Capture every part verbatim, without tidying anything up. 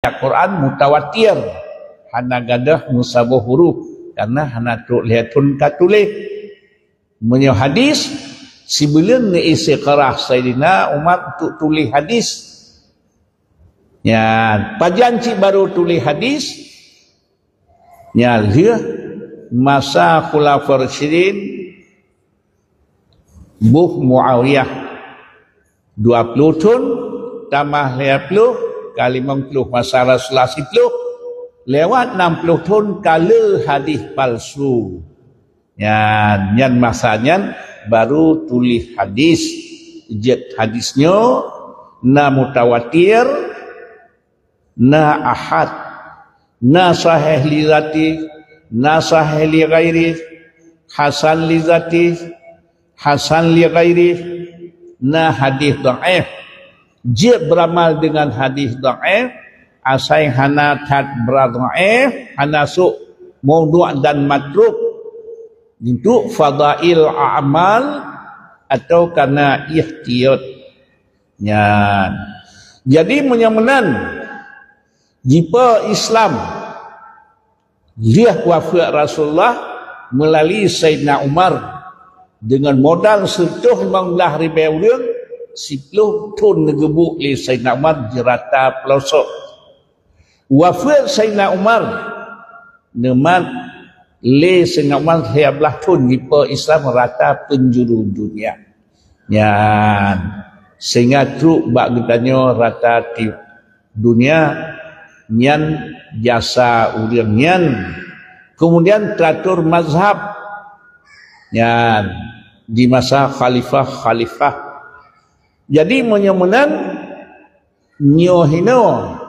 ayat Quran mutawatir, hana gadôh meusaboh huruf, karena hana trok lhèe thon ka tuléh. Meunyoe hadis, sibuleuen geu-istikharah Saidina Umar untuk tuléh hadis. Nyan, pajan cit baru tuléh hadis? Nyan lheueh masa Khulafa Rasyidin, boh Muawiyah, dua ploh thon, tamah lhèe ploh, ka limong ploh masa Rasulullah siploh, lewat nam ploh thon ka le hadis palsu. Nyan, nyan masa nyan baru tuléh hadis. Jeuet hadis nyoe na mutawatir, na ahad, na sahih li zati, na sahih li ghairi, hasan li zati, hasan li ghairi, na hadis dhaif. Jeuet beuramal deungon hadis dhaif, asai hana that bra dhaif, hana sôk maudhu' dan matruk untuk fadail a'mal atau karena ihtiyat. Nyan. Jadi, meunyoe meunan, jipo Islam lheueh wafat Rasulullah meulalu Saidina Umar deungon modal siratoh limong blah ribèe ureueng, siploh thon neugeubuk lé Saidina Umar jeurata peulosok. Wafat Saidina Umar, neumat lé Saidina Umar lhèe blah thon jipo Islam rata peunjuru dunia. Nyan, sehingga trok bak geutanyoe rata tiep dunia nyan jasa ureueng nyan. Kemudian teratur mazhab nyan di masa khalifah-khalifah. Jadi, meunyoe meunan, nyoe hinoe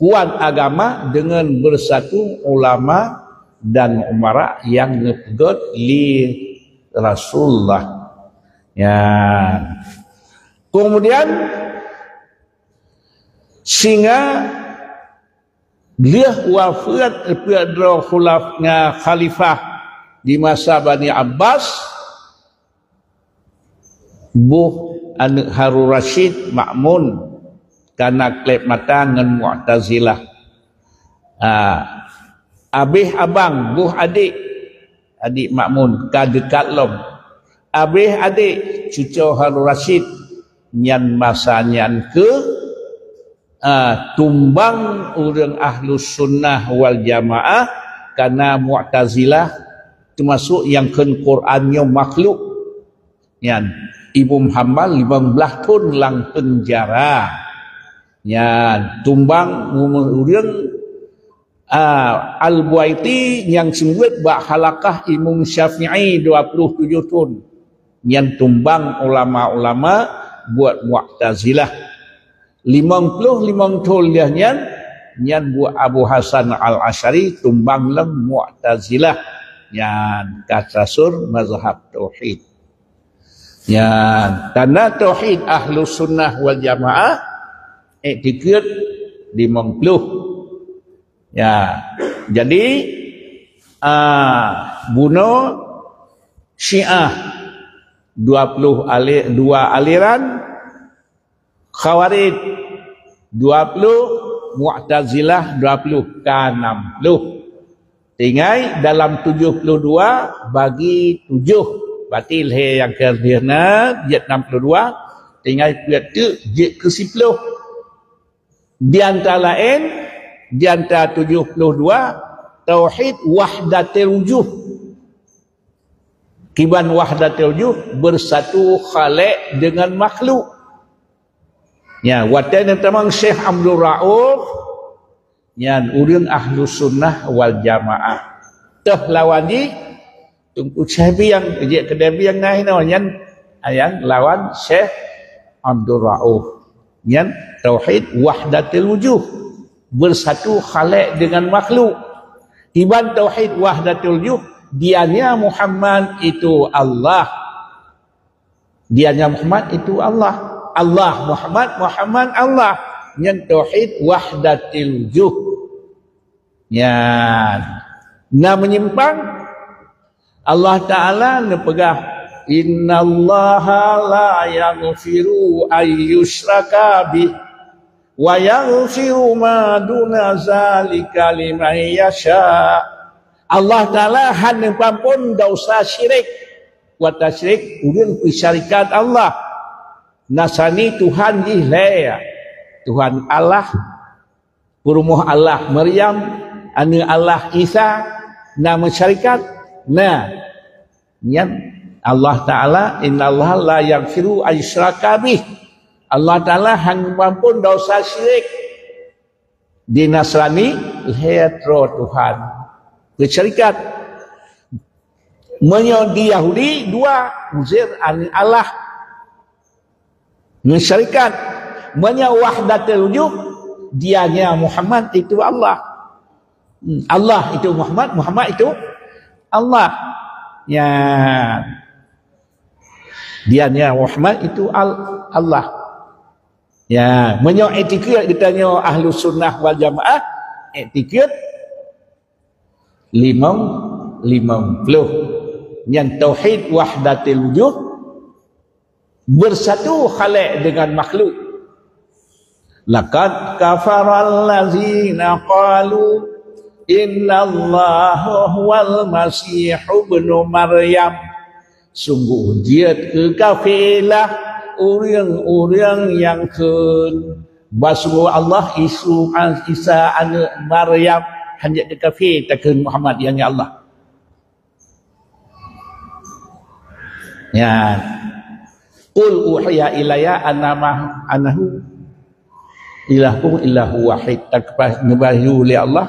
kuat agama deungon beusatu ulama dan umara nyang neupeugèt lé Rasulullah. Ya. Kemudian, singa lheueh wafat peuet droe khulaf-, nga khalifah di masa Bani Abbas, boh aneuk Harun Rasyid, Ma'mun, kana kleb mata ngon Mu'tazilah. Ah, abéh abang, boh adék, adék Ma'mun, ka deukat lom. Abéh adék, cucoe Harun Rasyid, nyan masa nyan keuh, ah, tumbang ureueng Ahlus Sunnah wal Jamaah, kana Mu'tazilah, teumasuk nyang kheun Quran nyoe makhluk. Nyan, Imeum Hambal limong blah thon lam peunjara. Nyan, tumbang ureueng, ah, Al-Buwaiti nyang seumeubeuet bak halakah Imeum Syafi'i dua ploh tujoh thon. Nyan tumbang ulama-ulama buet Mu'tazilah. Limong ploh limong thon lheueh nyan, nyan buet Abu Hasan Al-Asy'ari tumbang lom Mu'tazilah. Nyan ka teuasur mazhab tauhid. Nyan, tanda tauhid Ahlus Sunnah wal Jamaah, iktikad limong ploh. Ya, jadi, ah, bunoe Syiah dua ploh ali-, dua aliran, Khawarij dua ploh, Mu'tazilah dua ploh, ka nam ploh. Tinggai dalam tujoh ploh dua bagi tujoh, berarti lhèe nyang keudeh na jeuet nam ploh dua, tinggai peuet teuk jeuet keu siploh. Di antara laén, di antara tujoh ploh dua, tauhid wahdatil wujuh. Kiban wahdatil wujuh, beusatu Khaliq deungon makhluk. Nya, watèe neutamong Syekh Abdul Rauf, nyan ureueng Ahlus Sunnah wal Jamaah. Teuh lawan jih, Teungku Syekh Bieng, jeuet keudéh Bieng na hinoe, nyan, nyan lawan Syekh Abdul Rauf. Nyan tauhid wahdatil wujuh. Beusatu Khaliq deungon makhluk. Kiban tauhid wahdatil wujuh, dianya Muhammad itu Allah. Dianya Muhammad itu Allah. Allah Muhammad, Muhammad Allah. Nyan tauhid wahdatil wujuh. Nyan. Na meunyimpang, Allah Ta'ala neupeugah, "Innallaha la yaghfiru an yushraka bih, Wa yaghfiru ma duna zalika liman yasha. Allah Taala hana muampôn dosa syirik. Kuasa syirik, ureuëng peusyarikat Allah. Nasrani Tuhan jih lhée. Tuhan Allah, peurumoh Allah Maryam, aneuëk Allah Isa, na meusyarikat. Nah, nyan Allah Taala, "Innallaha la yaghfiru ayyusyraka bih." Allah Taala hana muampôn dosa syirik. Di Nasrani, lhée droe Tuhan. Peusyarikat. Meunyoe di Yahudi, dua, Uzair aneuëk Allah. Meusyarikat. Meunyoe wahdatul wujud, dianya Muhammad itu Allah. Hmm, Allah itu Muhammad, Muhammad itu Allah. Ya. Dianya Muhammad itu Al-, Allah. Ya, meunyoe itikad geutanyoe Ahlus Sunnah wal Jamaah, itikad limong, limong ploh. Nyan tauhid wahdatil wujud, bersatu Khaliq dengan makhluk. Laqad kafaral ladzina qalu innallaha huwal masih ibnu Maryam. Sungguh jeuet keu kafé lah ureuëng-ureuëng nyang kheun bahwa Allah Isa, Isa aneuëk Maryam. Hanjeuet keu kafé takheun Muhammad nyang Allah. Ya. Qul uhiya ilayya annama, annahu ilahun illahu wahid. Takeupeue neuwahyu lé Allah,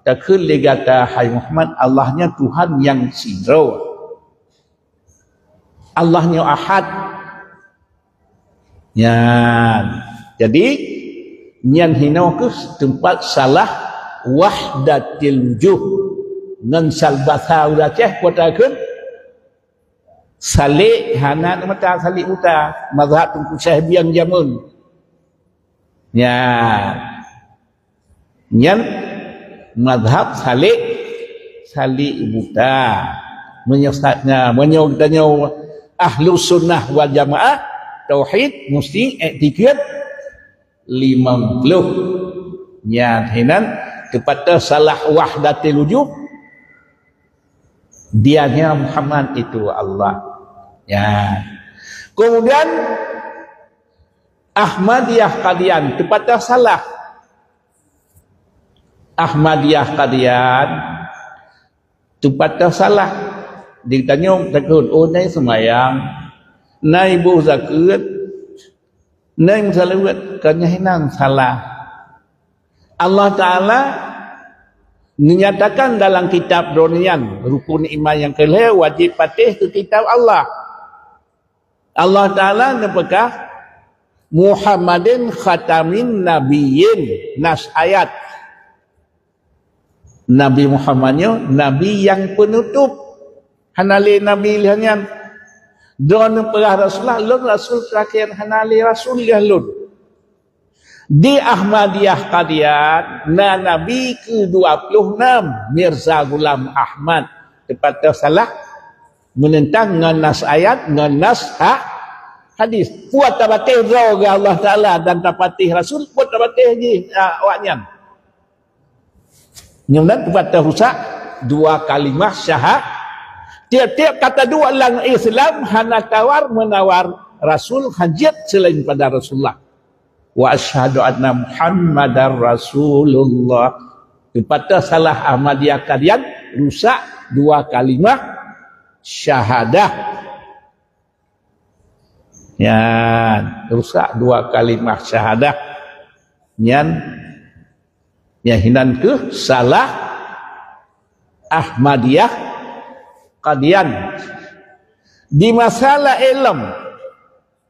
takheun lé gata, hai Muhammad, Allah nyan Tuhan nyang sidroe. Allah nyoe Ahad. Nyan. Jadi, nyan hinoe keuh teumpat salah wahdatil wujuh. Ngon salbasa ureuëng Aceh peue takheun, salek hana mata, salek buta. Mazhab Teungku Syekh Biang jameun. Nyan. Nyan mazhab salek, salek buta. Meunyoe sa-, nya, meunyoe geutanyoe Ahlus Sunnah wal Jamaah, tauhid, musti iktikad limong ploh. Nyan hinan teupatah salah wahdatil wujud. Dianya Muhammad itu Allah. Ya. Kemudian Ahmadiyah Qadian teupatah salah. Ahmadiyah Qadian teupatah salah. Ditanyong takheun, "Oh, nai seumayang, nai boh zakeuet, nai meusaleuet, ka nyan hinan salah." Allah Taala menyatakan dalam kitab droeneuh nyan, rukun iman nyang keulhée wajéb patéh keu kitab Allah. Allah Taala neupeugah, "Muhammadin khatamin nabiyyin", nas ayat. Nabi Muhammad nyoe nabi nyang peunutôp. Hana lé nabi lheueh nyan. Droeneuh peugah Rasulullah, "Lôn rasul teurakhé, hana lé rasul lheueh lôn." Di Ahmadiyah Qadian na nabi keu dua ploh nam, Mirza Ghulam Ahmad. Teupatah salah, meunentang ngon nas ayat, ngon nas ha-, hadis. Peue tapatéh droe geuh Allah Taala dan tapatéh Rasul, peue tapatéh jih, a, awaknyan. Nyoe nan teupatah rusak dua kalimah syaha-, tiep-tiep ka taduek lam Islam hana tawar-menawar Rasul, hanjeuet selain pada Rasulullah. "Wa asyhadu anna Muhammadar Rasulullah." Teupatah salah Ahmadiyah Qadian, rusak dua kalimah syahadah. Nyan, rusak dua kalimah syahadah. Nyan, nyan hinan keuh salah Ahmadiyah Qadian. Di masa laén lom,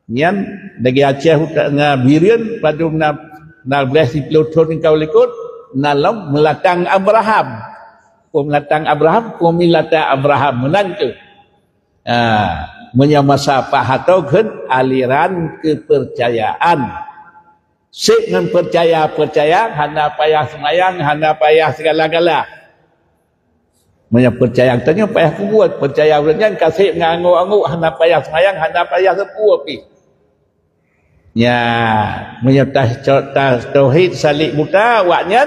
nyan lagée Aceh utak ngon Bireuen padum na, na blaih siploh thon ka likot, na lom meulatang Abraham. Peue meulatang Abraham, peue meulatang Abraham, meunan keuh. Ha, meunyoe masa Pak Harto kheun aliran keupeurcayaan. Seb ngon peucaya-peucaya, hana payah seumayang, hana payah sigala-gala. Meunyoe peucaya geutanyoe payah peubuet, peucaya ureuëng nyan ka seb ngon anggôk-anggôk, hana payah seumayang, hana payah sapeue pih. Ya, meunyoe ta-, ta-, tauhid salik buta, awaknyan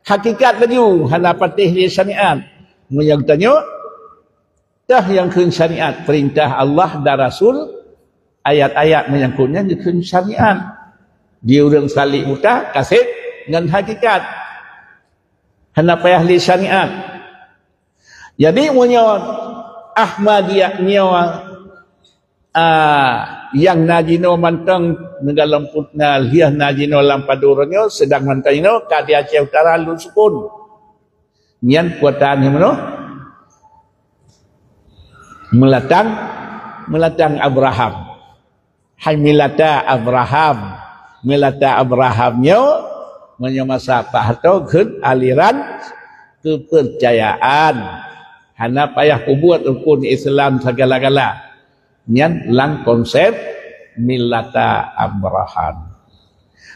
hakikat laju hana patéh lé syariat. Meunyoe geutanyoe, toh nyang kheun syariat, peurintah Allah dan Rasul, ayat-ayat menyangkut nyan geukheun syariat. Di ureuëng salik buta, kaseb ngon hakikat. Hana payah lé syariat. Jadi, meunyoe Ahmadiyah nyoe, ah, nyang na jinoe mantong, neugalom put-, na liah na jinoe lam padum uroe nyoe, seudang mantong jinoe ka di Aceh Utara lôn sukon. Nyan kuatan nyang meunoe meulatang, meulatang Abraham. Hai milata Abraham. Milata Abraham nyoe, meunyoe masa Pak Harto, kheun aliran kepercayaan. Hana payah peubuet rukun Islam segala-gala. Nyan lam konsep milata Abraham.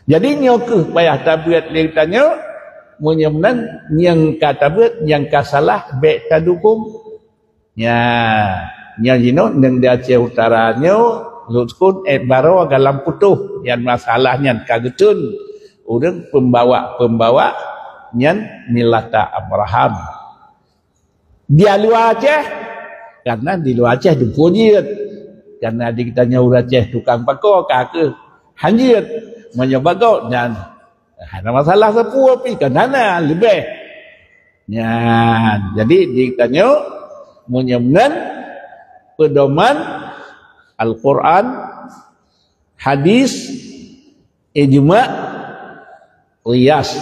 Jadi nyoe keuh payah tabeuet lé tanyoe, meunyoe meunan nyang ka tabeuet, nyang ka salah, bék tadukong. Nya, nyan jinoe nyang di Aceh Utara nyoe, lôn sukon ék baroe galam putôh, nyan masalah nyan ka geuteun ureuëng pembawa-pembawa nyan milata Abraham. Di luwa Aceh, karena di luwa Aceh dumpeue jeuet. Karena di geutanyoe ureuëng Aceh tukang pakoe ka keuh hanjeuet. Meunyoe bagoe nyan hana masalah sapeue pih, kan hana leubeh. Nyan, jadi di tanyoe meunyoe meunan pedoman Al-Quran, hadis, ijma, qiyas,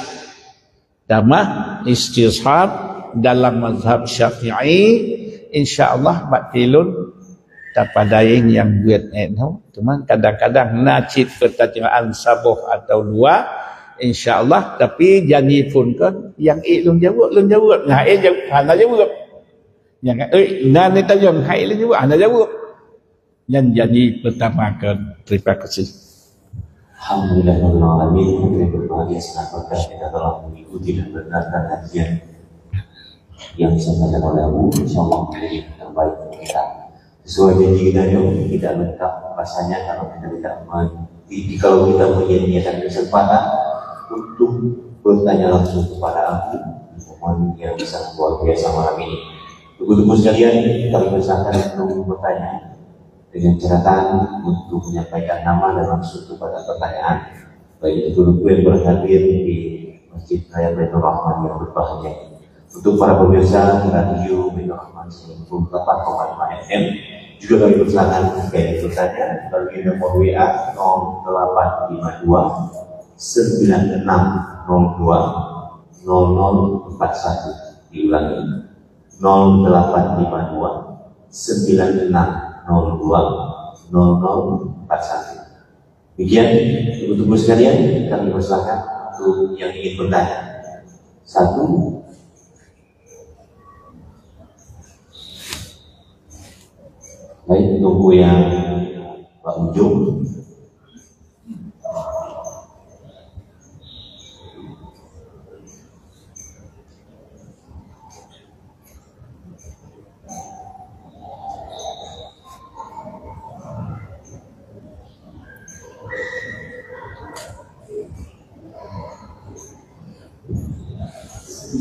tamah istishab dalam mazhab Syafi'i, insya Allah bak tilun tapadai nyang buet ék nyoe. Cuma kadang-kadang na cit pertanyaan saboh atau dua, insya Allah, tapi janji phon kon nyang ék lôn jaweueb, lôn jaweueb. Nyang ék jaweueb, hana jaweueb. Nyang ék na neutanyong, hai lôn jaweueb, hana jaweueb. Nyan janji pertama kon. Terima kasih. Alhamdulillah, rabbil alamin. Hadirin berbahagia, sangat berkah kita telah mengikuti dan mendengarkan kajian yang disampaikan oleh Abu. Insya Allah menjadi yang terbaik untuk kita. Sesuai janji kita, yang tidak lengkap rasanya kalau kita tidak men-, di-, kalau kita menyia-nyiakan kesempatan untuk bertanya langsung kepada Abu, momen yang sangat luar biasa malam ini. Teman-teman sekalian, kami persilakan untuk bertanya dengan catatan untuk menyampaikan nama dan langsung kepada pertanyaan, baik itu guru yang berhadir di Masjid Raya Baitur Rahman yang berbahagia ini. Untuk para pemirsa Radio Baitur Rahman sembilan puluh delapan koma lima F M, juga kami persilakan jika ingin bertanya melalui nomor W A nol delapan lima dua sembilan enam nol dua nol nol empat satu. Diulangi, nol delapan lima dua sembilan enam nol dua nol nol empat satu. Demikian, teman-teman sekalian, kami persilakan untuk yang ingin bertanya. Satu. Baik, tunggu yang Pak ujung.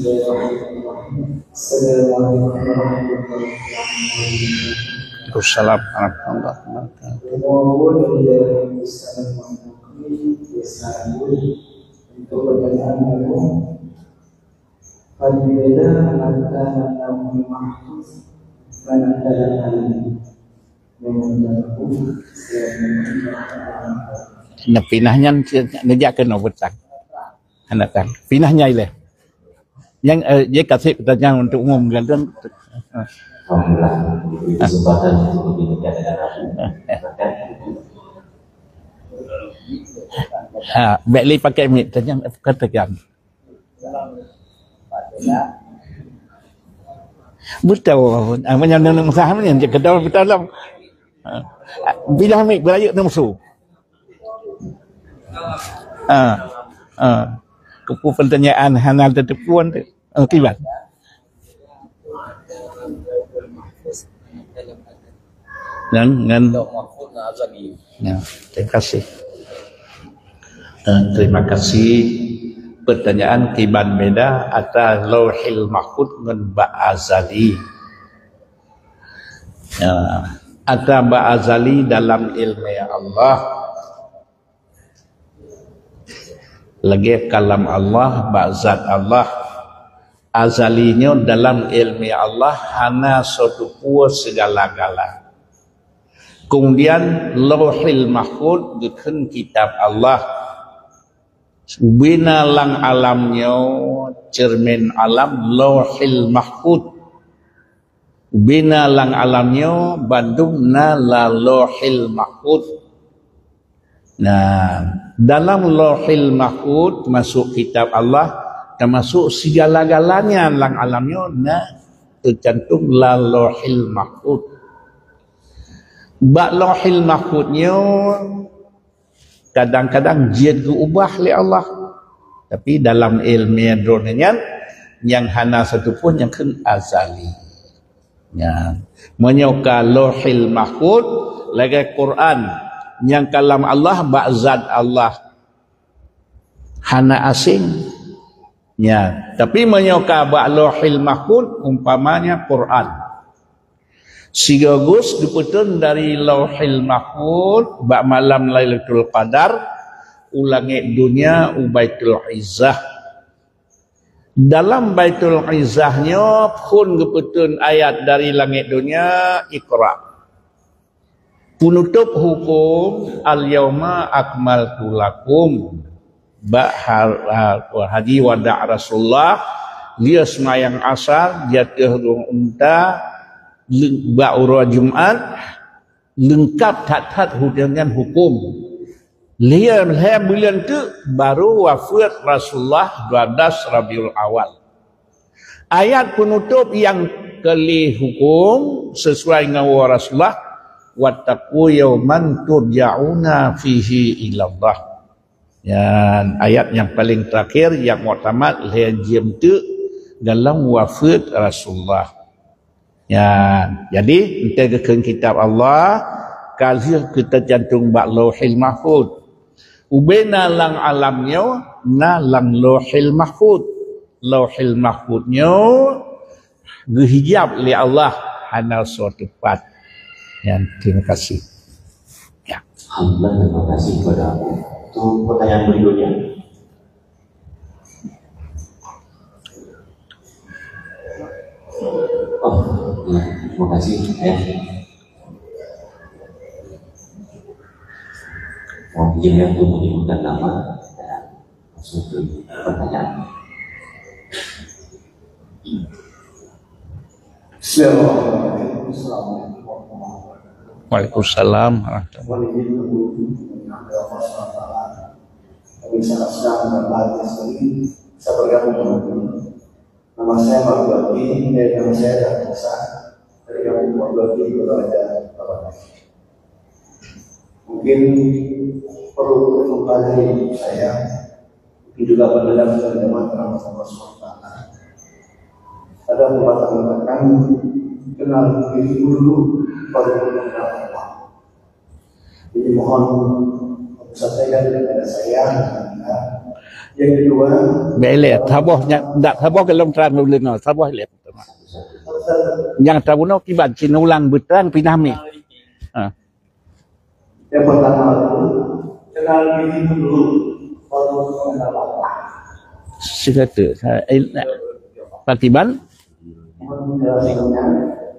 Assalamualaikum warahmatullahi wabarakatuh. Waalaikumsalam warahmatullahi wabarakatuh. Untuk pertanyaan aku, apabila mata Nabi Mahfuz mana dalam hal ini? Nah, pinah nyan neujak keunoe beutang. Hana tan. Pinah nyan ilée. Nyang, eh, dia kasih pertanyaan untuk umum, kan, tuan? Alhamdulillah, diberi kesempatan untuk berbincang dengan Abu. Ha, baik lé pakai mic, tanyong, eh, bukan tanyong. Beutôi, ah, meunyoe neuneuk usah, meunyoe cit keudroe beutôi lom. Ah, bilah mic beurayeuk neumusu. Ah, ah. Keupeue peutanyaan hana teuteupeue tu? Oh, kiban. Ngan, ngan. Ya, terima kasih. Eh, terima kasih. Pertanyaan kiban beda ata Lauhil Mahfuz ngon bak azali. Ya, ata bak azali dalam ilmu Allah. Lagèe kalam Allah, bak zat Allah. Azali nyoe dalam ilmu Allah hana soe teupue segala-gala. Kemudian Lauhil Mahfuz geukheun kitab Allah. Ubena lam alam nyoe, cermin alam, Lauhil Mahfuz. Ubena lam alam nyoe bandum na lam Lauhil Mahfuz. Nah, dalam Lauhil Mahfuz masuk kitab Allah, termasuk segala-galanya lam alam nyoe na teucantum lam Lauhil Mahfuz. Bak Lauhil Mahfuz nyoe kadang-kadang jeuet geuubah lé Allah. Tapi dalam ilmu droeneuh nyan, nyang hana satupun nyang kheun azali. Ya. Meunyoe ka Lauhil Mahfuz, lagèe Quran, nyang kalam Allah bak zat Allah. Hana asing. Ya. Tapi meunyoe ka bak Lauhil Mahfuz, umpamanya Quran. Sigoe Gus geupeutrön dari Lauhil Mahfuz bak malam Lailatul Qadar u langét dunia u Baitul Izzah. Dalam Baitul Izzah nyoe phon geupeutrön ayat dari langét dunia, Iqra. Peunutôp huköm, "Al-yauma akmaltu lakum." Bak ha-, ha-, haji wada' Rasulullah, lheueh seumayang asar, jateuh rhueng unta, leung-, bak uroe Jumat, leungkap that-that hu-, deungon huköm. Lheueh, lheueh buleuen teuk, baru wafeuet Rasulullah dua belas Rabiul Awal. Ayat peunutôp nyang keu lhèe huköm sesuai ngon woe Rasulullah, "Wattaqu yauman turja'una fihi ilallah." Nyan ayat nyang paleng terakhir nyang muktamad lhèe jeuem teuk dalam wafeuet Rasulullah. Nyan, jadi, enteuk geukheun kitab Allah, ka lheueh geuteucantum bak Lauhil Mahfuz. Ubena lam alam nyoe, na lam Lauhil Mahfuz. Lauhil Mahfuz nyoe geuhijab lé Allah, hana soe teupat. Nyan, terima kasih. Ya. Alhamdulillah, terima kasih kepada Abu. Untuk pertanyaan berikutnya. Oh, ya, terima kasih. Ya. Mohon izin ya untuk menyebutkan nama dan langsung ke pertanyaan. Assalamualaikum. Waalaikumsalam warahmatullahi. Mohon izin untuk menyampaikan salam. Kami sangat senang dan bahagia sekali bisa bergabung dengan teman-teman. Nama saya Marduati, eh, nama saya Darmasa, dari Kampung Marduati, Kota Raja, Bapak. Mungkin perlu mempelajari saya, mungkin juga mendengar firman Allah Subhanahu wa Taala. Ada pepatah mengatakan, "Kenal dirimu dulu, baru mengenal Allah." Jadi mohon sampaikan kepada saya. Yang kedua, bèk ilèe, saboh nya, ndak saboh golom trang ulèe nyoe, saboh ilèe. Nyang tabunoe kiban cit ulang beutrang pinah mi. Ha. Yang pertama itu, kenal diri dulu, baru mengenal Allah. Sigateuk, ha, eh, Pak Kiban? Menjelaskannya,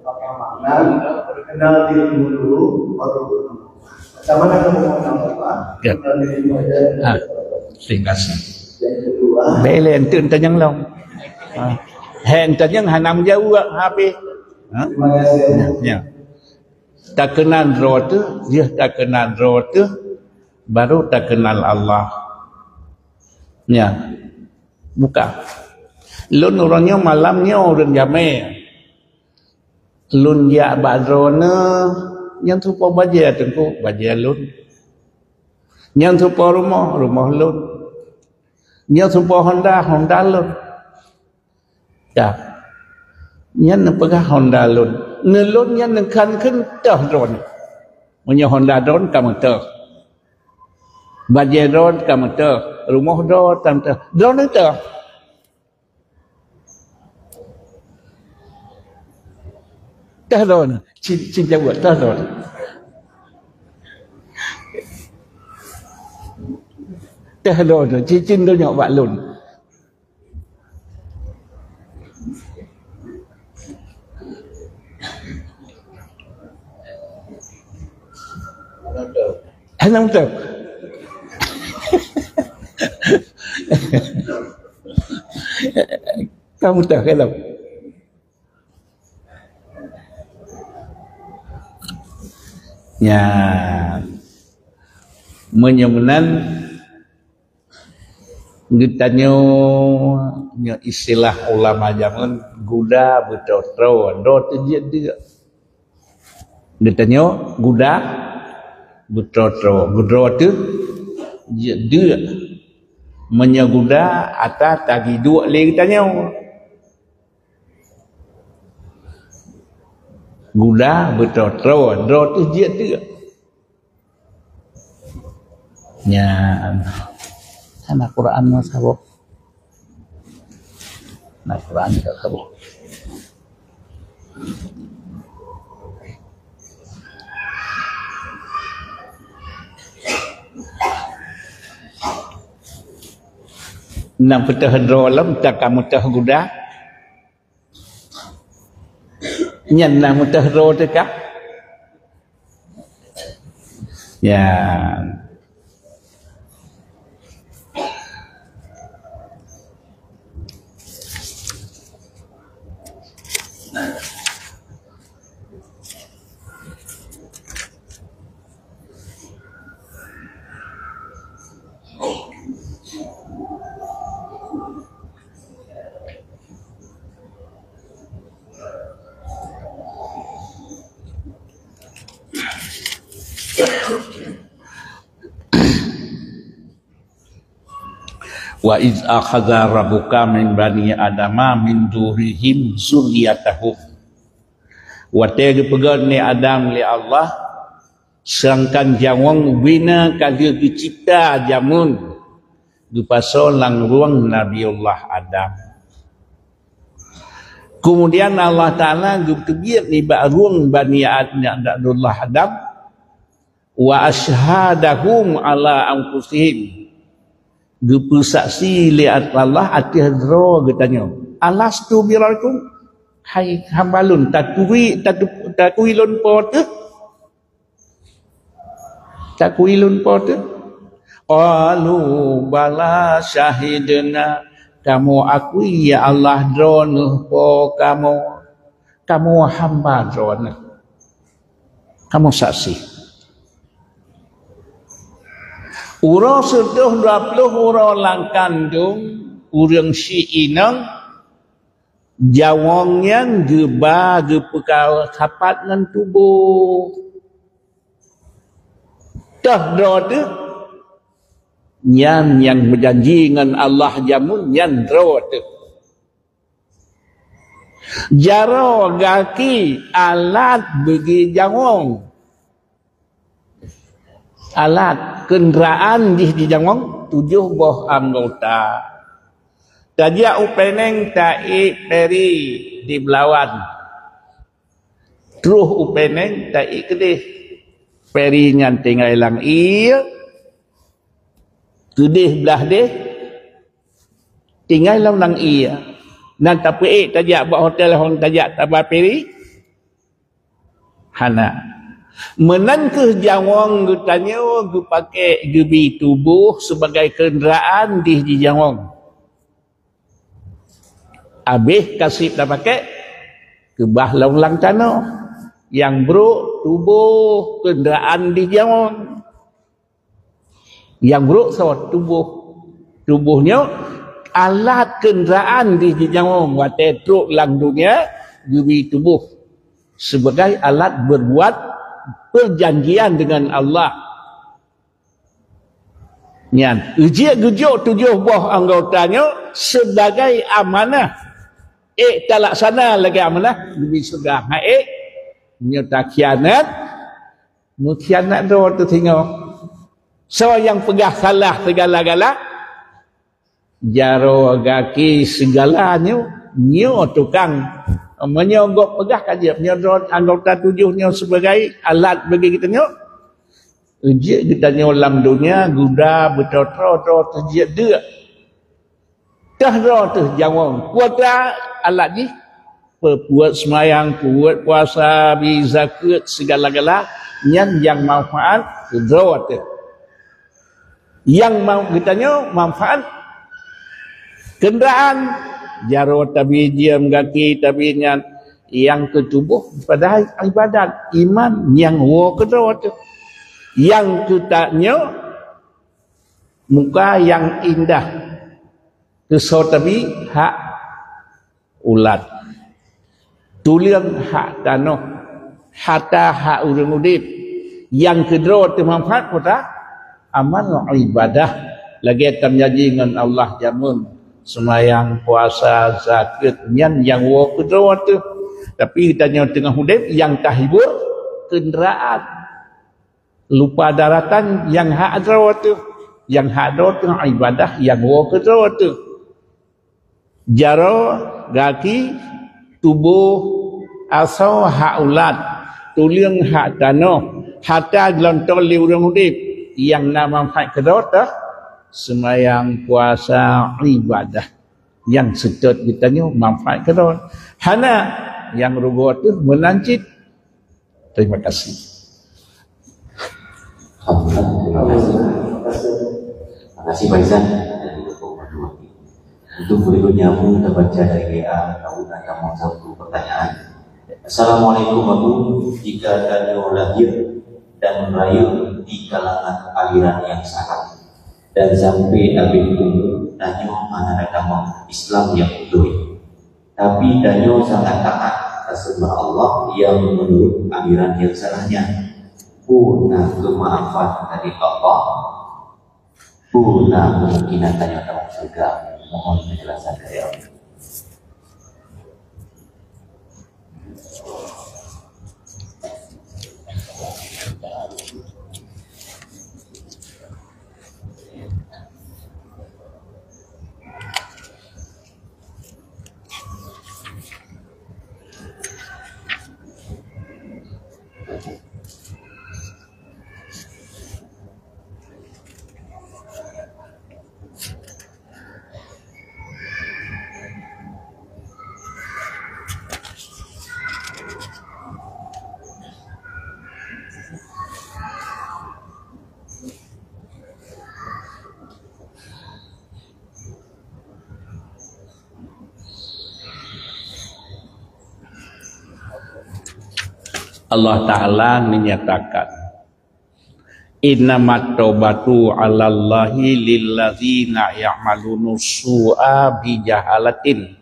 pakai makna, kenal diri dulu, baru mengenal Allah. Macam mana kamu mengenal Allah? Ya. Kenal diri dulu aja. Ha, terima kasih. Yang kedua. Bèk ilèe, enteuk tanyong lom. Ha. Hèk tanyong hana meujaweueb, habéh. Ha? Terima kasih. Ya, ya. Takeunal droe teuh, lheueh takeunal droe teuh, baru takeunal Allah. Nyan. Buka. Lôn uroe nyoe malam nyoe ureueng jamé. Lôn jak bak droeneuh, nyang tupo bajèe teungku, bajèe lôn. Nyang tupo rumoh, rumoh lôn. Nyang tupo honda, honda lôn. Ya. Nyan neupeugah honda lôn. Neulôn nyan neukan kheun teuh droeneuh. Meunyoe honda droeneuh ka meuteuh. Bajée droe ka meuteuh, rumoh droe ka meuteuh, droeneuh teuh. Teuh droeneuh, cin, cin jaweueb, teuh droeneuh. Teuh droeneuh, cin, cin donya bak lôn. Hana mantap. Kamu tak kalau. Ya. Meunyoe meunan, geutanyoe, nyoe istilah ulama jameun, guda beutroe-troe, droe teuh jeuet deuk. Geutanyoe guda beutroe-troe, geutroe teuh jeuet deuk. Meunyoe guda ata tagiduek lé geutanyoe. Guda beutroe-troe, droe teuh jeuet deuk. Nyan. Hana Quran meusaboh. Na Quran meusaboh. Nang peutah droe lom, tak kamu tah guda. Nyan na meuteudroe teuka. Ya. Wa iz akhadha rabbuka min bani adama min zuhurihim dzurriyyatahum. Watée geupeugét lé Adam lé Allah, seudangkan nyawöng ubena ka lheueh geucipta jameun geupasoe lam rueng Nabiullah Adam. Keumudian Allah Taala geuteubiet nibak rueng Bani Ad-, Nabiullah Adam, wa asyhadahum ala anfusihim, geupeusaksi lé Allah ateueh droe geutanyoe, "Alastu birabbikum?" Hai hamba lôn, takui, tatu-, takui lôn Po teuh? Takui lôn Po teuh? Qalu bala syahidna. Kamoe akui, ya Allah, Droeneuh Po kamoe. Kamoe hamba Droeneuh. Kamoe saksi. Uroe sireutôh dua ploh uroe lam kandông ureuëng syiek inong, nyawöng nyan geuba geupeusapat ngon tuboh. Teuh droe teuh, nyan nyang meujanji ngon Allah jameun nyan droe teuh. Jaroe, gaki, alat beugeunyawöng. Alat keundraan jih jinyawöng tujoh boh anggota. Tajak u Peneng taék peri di Beulawan. Troh u Peneng taék keudeh. Peri nyan tinggai lam ié, keudeh blaih deh, tinggai lam, lam ié. Nan tapeuék tajak bak hotel hon tajak taba peri? Hana. Meunan kheueh nyawöng geutanyoe geupaké geubi tuboh sibagai keundraan jih jinyawöng. Abéh ka sép tapaké, keubah lom lam tanoh. Nyang brok tuboh keundraan jih jinyawöng. Nyang brok soe? Tuboh. Tuboh nyoe alat keundraan jih jinyawöng watée trok lam dunia, geubi tuboh sibagai alat berbuat perjanjian dengan Allah. Nyan, jeuet geujok tujoh boh anggota nyoe sibagai amanah. Ék talaksana lagée amanah, geubi syeuruga. Hana ék, nyoe takhianat, meukhianat droe teuh singoh. Soe nyang peugah salah sigala-gala, jaroe gaki sigala nyoe, nyoe tukang. Meunyoe gob peugah ka jeuet, nyoe droe anggota tujoh nyoe sibagai alat bagi geutanyoe. Jeuet geutanyoe lam donya guda beutôi-toi droe teuh jeuet deuk. Teuh droe teuh nyawöng kuota alat jih, peubuet seumayang, peubuet puasa, bi zakeuet, sigala-gala, nyan nyang manfaat keu droe teuh. Nyang mau geutanyoe manfaat keundraan, jaroe tabi jeuem, gaki tabi nyan, nyang keu tuboh padahai ibadat, iman nyang woe keu droe teuh. Nyang keu tanyoe muka nyang indah, keu soe tabi hak ulat, tuleueng hak tanoh, hata hak ureuëng udeb, nyang keu droe teuh manfaat kuota amal ibadah. Lagée tam janji ngon Allah jameun, seumayang, puasa, zakeuet, nyan nyang woe keu droe teuh. Tapi tanyoe teungoh udeb nyang tahibur keundraan. Lupa daratan nyang hak droe teuh, nyang hak droe teuh ibadah nyang woe keu droe teuh. Jaroe, gaki, tuboh, asoe hak ulat, tuleueng hak tanoh, hata geulonton lé ureuëng udeb, nyang na manfaat keu droe teuh, seumayang, puasa, ibadah. Nyang seutôt geutanyoe manfaat keu droe. Hana, nyang rugoe teuh meunan cit. Terima kasih. Alhamdulillah, terima kasih. Terima kasih Pak Izan. Untuk berikutnya pun kita baca dari W A, tahu dan kamu satu pertanyaan. Assalamualaikum Abu, jika tanyoe lahir dan rayeuk di kalangan aliran yang salah dan sampai habis umur tanyoe hana tamong Islam yang betul. Tapi tanyoe sangat taat ka seumah Allah nyang meunurot aliran nyang salah nyan. Peue na keumaafan dari Allah? Peue na kemungkinan tanyoe tamong syeuruga? Mohon penjelasan dari Allah. Allah Ta'ala menyatakan, "Innamat taubatu 'alallahi lilladzina ya'maluna su'a bijahalatin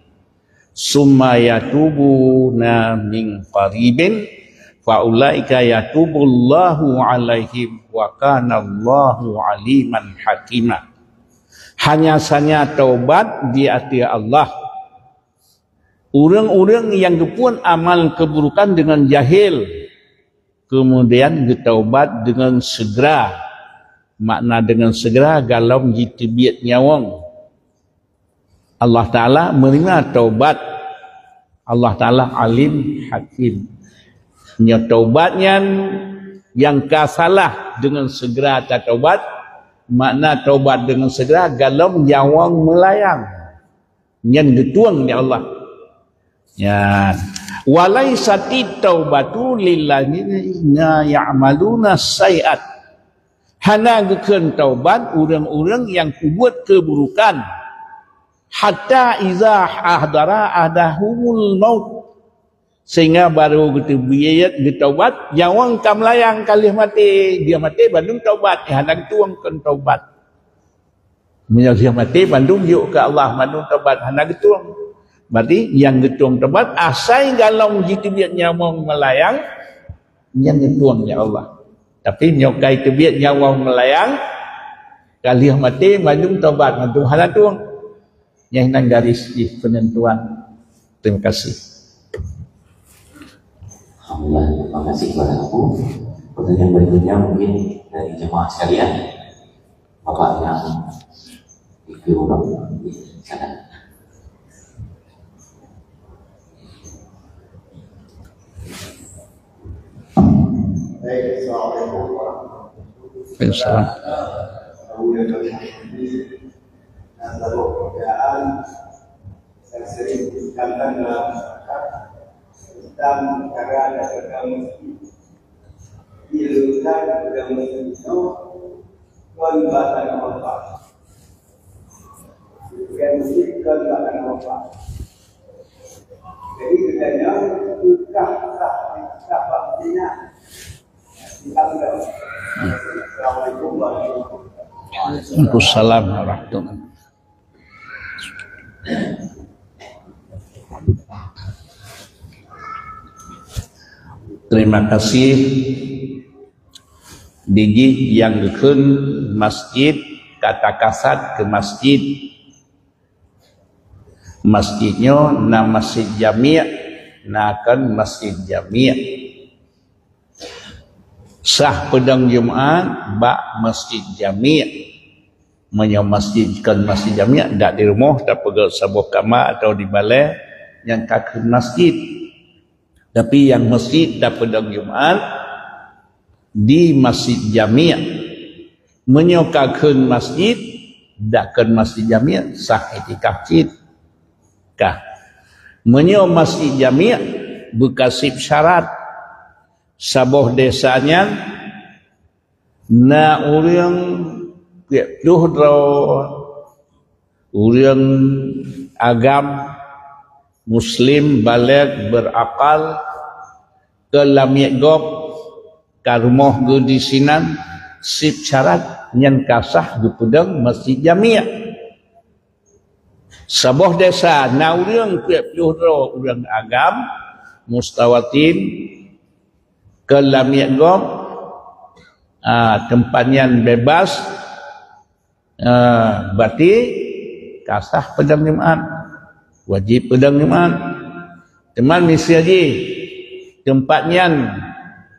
summa yatubuna min qaribin fa ulaika yatubullahu 'alaihim wa kanallahu 'aliman hakima." Hanya sanya taubat di ateueh Allah ureuëng-ureuëng nyang geupeue amal keuburukan deungon jahil, keumudian geutaubat deungon seugera. Makna deungon seugera, galom jiteubiet nyawöng. Allah Ta'ala meuneurimong taubat. Allah Ta'ala Alim Hakim. Nyoe taubat nyan nyang ka salah deungon seugera tataubat, makna taubat deungon seugera galom nyawöng meulayang. Nyan geutueng lé Allah. Nyan, "Walaisatit taubatu lilladzina ya'maluna saiat." Hana geukheun taubat ureuëng-ureuëng nyang peubuet keuburukan. "Hatta iza ahdara ahdahumul maut." Sehingga baru geuteubiet geutaubat, nyawöng ka meulayang ka lheueh maté. Dia maté bandum taubat, hana geutueng keu taubat. Meunyoe lheueh maté bandum jok keu Allah, mandum taubat hana geutueng. Berarti nyang geutueng taubat asai galom jiteubiet nyawöng meulayang, nyan geutueng lé Allah. Tapi nyoe ka jiteubiet nyawöng meulayang, ka lheueh maté bandum taubat, mandum hana tueng. Nyan nan garis jih peunentuan. Terima kasih. Alhamdulillah, terima kasih kepada Abu. Pertanyaan berikutnya mungkin dari jemaah sekalian. Bapak yang itu, Bapak. Baik, assalamualaikum warahmatullahi wabarakatuh. Waalaikumsalam. Abu Yahya Al-Hasyimi, dan seluruh perbedaan yang sering ditekankan dalam masyarakat tentang cara dan agama Islam. Di lingkungan agama Islam, kon bahkan apa. Bukan musik, bukan bahkan apa. Jadi, katanya, bukan sah, sah bab zina. Assalamualaikum warahmatullahi wabarakatuh. Waalaikumsalam warahmatullahi wabarakatuh. Terima kasih. Dijih nyang geukheun masjid, ka takasat keu masjid. Masjid nyoe na masjid jamiah, na kon masjid jamiah. Sah peudong Jumat bak masjid jamiah. Meunyoe masjid kon masjid jamiah, dak di rumoh tapeugöt saboh kama atawa di balèe, nyan ka kheun masjid. Tapi nyang masjid tapeudong Jumat di masjid jamiah. Meunyoe ka kheun masjid, dak kon masjid jamiah, sah iktikaf cit. Ka. Meunyoe masjid jamiah, beukaseb syarat. Saboh desa nyan na ureuëng peuet ploh droe, ureuëng agam, muslim, balek, berakal, keu lamiet gob, ka rumoh geuh disinan, seb syarat nyan ka sah geupeudong masjid jamiah. Saboh desa na ureuëng peuet ploh droe ureuëng agam, mustawatin, keu lamiet gob, ah, teumpat nyan bebas, ah, berarti ka sah peudong Jumat, wajéb peudong Jumat. Teuma miseue jih teumpat nyan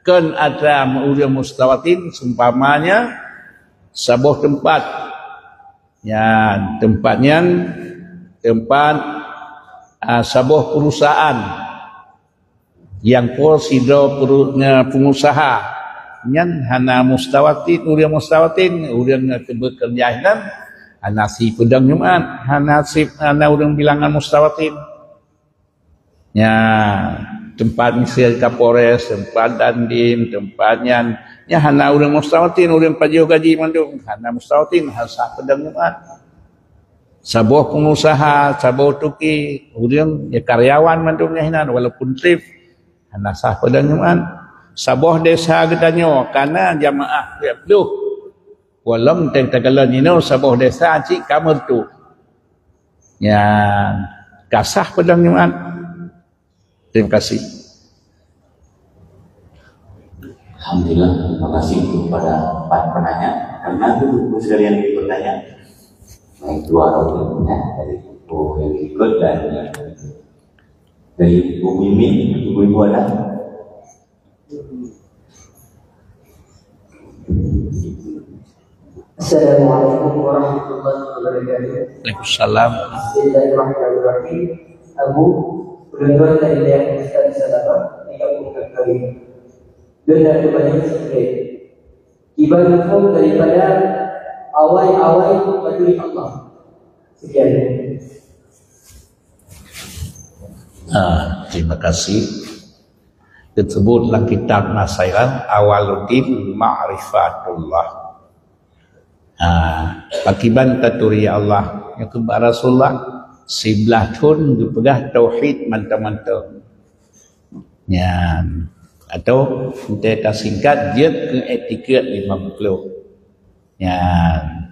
kon atra ureuëng mustawatin, seumpamanya saboh teumpat. Nyan, teumpat nyan, teumpat, ah, saboh perusahaan nyang po sidroe peru-, nge-, pengusaha. Nyan hana mustawatin, ureuëng mustawatin, ureuëng nyang beukeureuja nyan hana sah peudong Jumat, hana sah, hana ureuëng bilangan mustawatin. Nyan, teumpat miseue Kapolres, teumpat Dandim, teumpat nyan, nyan hana ureuëng mustawatin, ureuëng pajoh gaji mandum, hana mustawatin, hana sah peudong Jumat. Saboh pengusaha, saboh tuki, ureuëng, ya, karyawan mandum nyan hinan, walaupun trép, hana sah peudong Jumat. Saboh desa geutanyoe, kana jamaah peuet ploh. Walong teng takalon inoe saboh desa cit ka meureutoh. Nyan ka sah peudong Jumat. Terima kasih. Alhamdulillah, terima kasih kepada empat penanya. Karena itu, Ibu sekalian yang bertanya, baik dua orang bertanya dari Ibu yang ikut dan dari Ibu Mimin, Ibu-ibu ada. Assalamualaikum warahmatullahi wabarakatuh. Waalaikumsalam. Bismillahirrahmanirrahim. Abu, ulôn dari daerah Ustaz Salama, di Kampung Kakari. Ulôn nak bertanya sikit. Kiban hukum daripada awai-awai baturi Allah. Sekian. Ah, terima kasih. Tersebut dalam kitab Nasairan, awaluddin ma'rifatullah. Ah, pakiban taturi Allah. Nyang keubah Rasulullah, siblaih thon geupeugah tauhid mantong-mantong. Nyan. Atau, untuk tasingkat, jeuet keu etiket lima puluh. Nyan.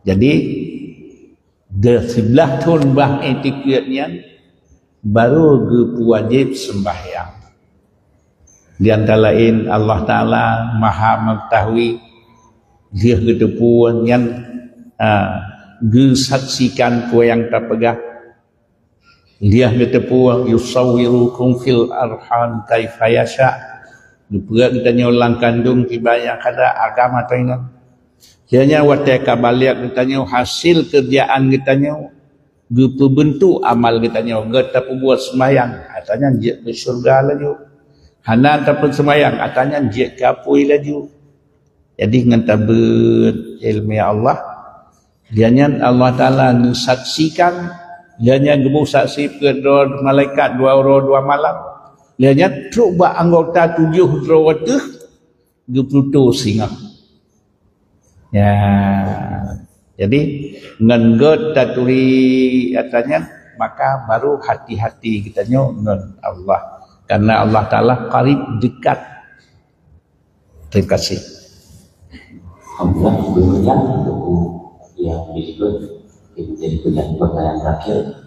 Jadi, Deuh siblaih thon bah etiket nyan, baru geupeuwajéb seumbahyang. Di antara laén Allah Taala Maha Meungetahui, lheueh geuteupeue nyan, a, geusaksikan peue nyang tapeugah. Lheueh geuteupeue, "Yusawwirukum fil arham kaifa yasha." Geupeubuet geutanyoe lam kandong kiban nyang kada agam atau inong. Jih nyan watée ka balek geutanyoe, hasil keurjaan geutanyoe, geupeubeuntuk amal geutanyoe, geutanyoe tapeubuet seumayang, ata nyan jeuet keu syeuruga laju. Hana tapeuseumayang, ata nyan jeuet keu apui laju. Jadi ngon tabeuet ileumèe Allah, lheueh nyan Allah Taala neusaksikan, lheueh nyan geubeusaksi peuet droe malaikat dua uroe dua malam, lheueh nyan trok bak anggota tujoh droe teuh geupeututoe singoh. Ya. Jadi ngon gét taturi ata nyan, maka baru hati-hati geutanyoe ngon Allah. Karena Allah Taala qarib, dekat. Terima kasih. Alhamdulillah, demikian untuk yang berikut. Jadi, pertanyaan terakhir.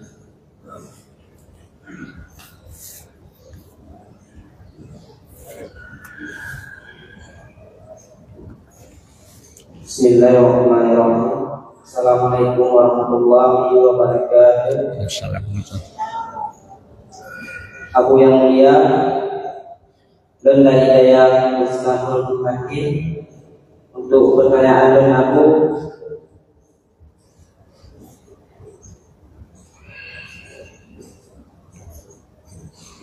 Bismillahirrahmanirrahim. Assalamualaikum warahmatullahi wabarakatuh. Assalamualaikum. Abu yang mulia, lôn dari dayah Musnadul Hakim. Untuk pertanyaan lôn, Abu,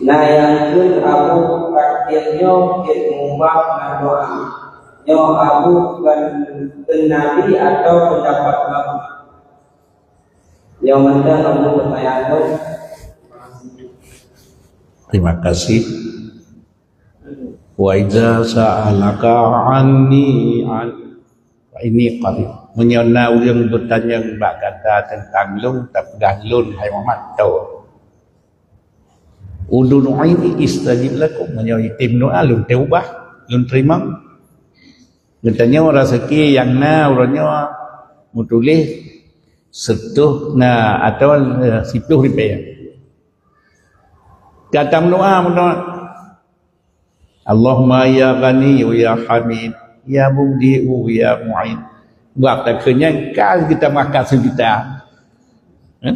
na nyang kheun Abu takdir nyoe keu mubah ngon doa. Nyoe Abu kon keu Nabi atau pendapat ulama? Nyoe mantong Abu pertanyaan lôn. Terima kasih. Wa idza sa'alaka 'anni 'an, fa inni qarib. Meunyoe na ureuëng beutanyong bak gata teuntang lôn, tapeugah lôn, hai Muhammad, toh. Ud'uni astajib lakum, meunyoe item doa lôn teuubah, lôn teurimong. Geutanyoe raseuki nyang na uroe nyoe meutuléh seutoh na atawa, eh, siploh ribèe. Gata meudoa, meudoa. Allahumma ya Ghaniyyu ya Hamid, ya Mubdi'u ya Mu'id. Bak takheun nyan ka geutamah ka seujuta. Eh?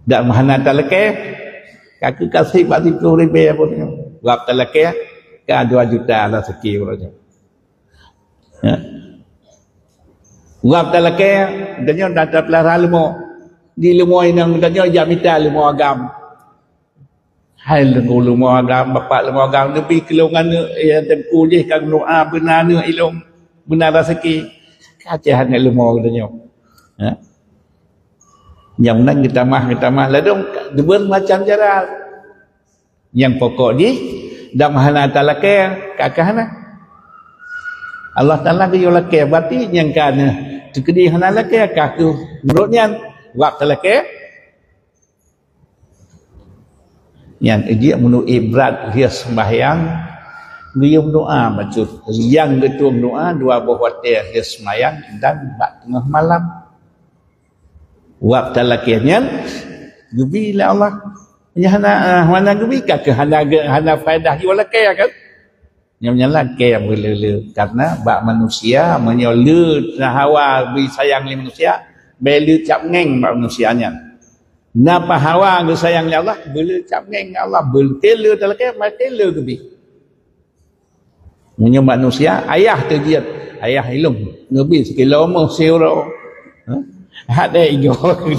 Dak meuhana talakée, ka keu kasih bak siploh ribèe pun nyoe. Bak talakée ka dua juta lah seuki uroe nyoe. Ya. Bak talakée, geutanyoe dak tapeulara leumo. Di leumo inong geutanyoe jak mita leumo agam. Hai leumo, leumo agam, bapak leumo agam, neubi keu lôn aneuk, ya, teungku jih ka geudoa beuna aneuk ilôn, beuna raseuki. Ka ceh aneuk leumo geutanyoe. Ya. Nyang nan geutamah, geutamah ladôm, deubeuen macam cara. Nyang pokok jih, dak meuhana talakée, ka keu hana. Allah Taala geuyue lakée, berarti nyang ka neuh teukeudi hana lakée, ka keu meunurot nyan, wab talakée. Nyan jih meunurot ibrat lheueh seumbahyang, geuyue meudoa bacut. Nyang geutueng doa dua boh watée lheueh seumbahyang dan bak teungoh malam. Wab talakée nyan geubi lé Allah. Nyan hana, ah, hana geubi ka keu hana ge-, hana faedah jiwalakée kan? Nyan, nyan lakée nyang beuleu-leu. Karena bak manusia, meunyoe le na hawa bri sayang lé manusia, bèk le cap ngeng bak manusia nyan. Na pahawa geusayang lé Allah, beuleu cap ngeng ngon Allah, beuleu talakée, maté le geubi. Meunyoe manusia, ayah teuh jeuet, ayah ilôn, neubi sikilo moh siuroe. Hah? Hate igoe.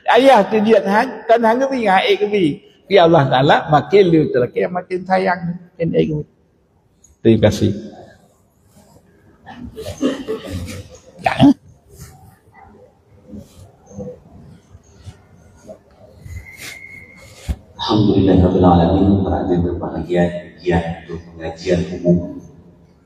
Ayah teuh jeuet, ha, kon hana geubi, ha, ék geubi. Tapi Allah Taala makin le talakée, makin sayang, makin ék geubi. Terima kasih. Alhamdulillahirabbil alamin, para hadirin berbahagia, demikian untuk pengajian umum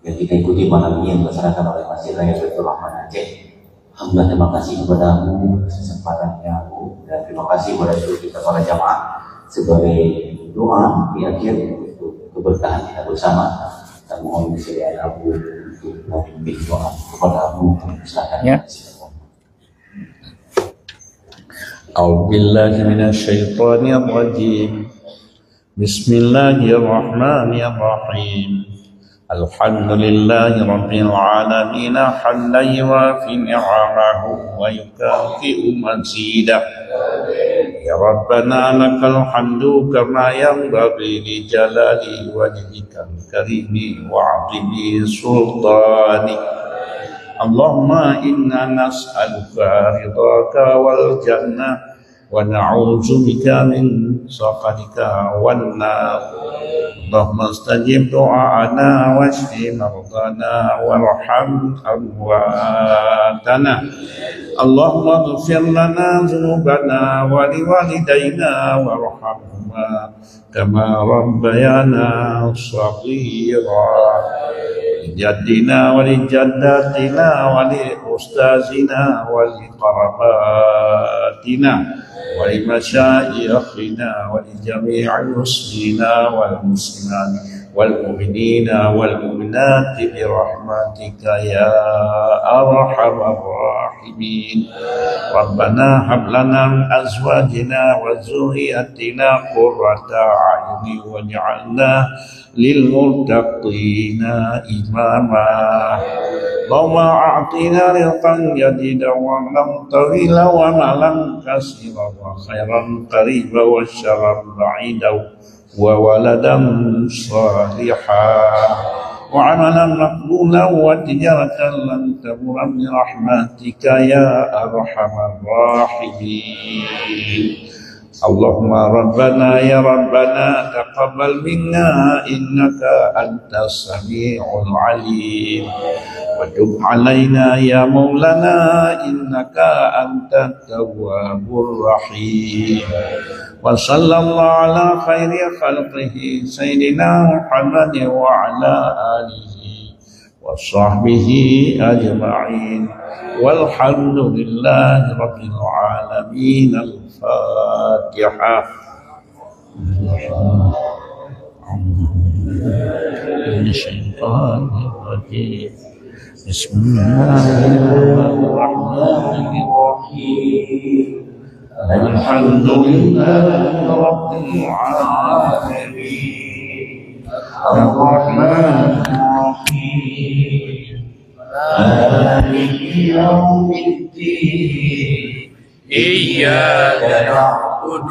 yang kita ikuti malam ini yang dilaksanakan oleh Masjid Raya Baitur Rahman Aceh. Alhamdulillah, terima kasih kepada Abu atas kesempatannya, Abu, dan terima kasih kepada seluruh kita para jamaah sebagai doa di akhir untuk keberkahan kita bersama. Kita mohon kesediaan Abu untuk memimpin doa kepada Abu. Silakan. Ya. A'udzubillahi minasyaitonirrajim. Bismillahirrahmanirrahim. Alhamdulillahirabbil alamin, hamdan yuwafi ni'amahu wa yukafi'u mazidah. Ya Rabbana lakal hamdu kama yanbaghi li jalali wajhikal karimi wa 'azimi sultanik. اللهم إنا نسألك رضاك والجنة، ونعوذ بك من سخطك والنار. اللهم استجب دعاءنا واشف مرضانا وارحم أمواتنا. اللهم اغفر لنا ذنوبنا ولوالدينا وارحمهما كما ربيانا صغيرا. لجدنا ولجداتنا ولأستاذنا ولقراباتنا ولمشايخنا ولجميع المسلمين والمسلمات والمؤمنين والمؤمنات برحمتك يا أرحم الراحمين. ربنا هب لنا من أزواجنا وذرياتنا قرة أعين واجعلنا للمتقين إماما. اللهم أعطنا رزقا جديدا وعمرا طويلا ومالا كثيرا وخيرا قريبا وشرا بعيدا وولدا صالحا وعملا مقبولا وتجارة لن تبور برحمتك يا أرحم الراحمين. اللهم ربنا يا ربنا تقبل منا إنك أنت السميع العليم وتب علينا يا مولانا إنك أنت التواب الرحيم. وصلى الله على خير خلقه سيدنا محمد وعلى آله وصحبه أجمعين. والحمد لله رب العالمين. الفاتحة. من الشيطان الرجيم. بسم الله الرحمن الرحيم. الحمد لله رب العالمين. الرحمن الرحيم. مالك يوم الدين. إياك نعبد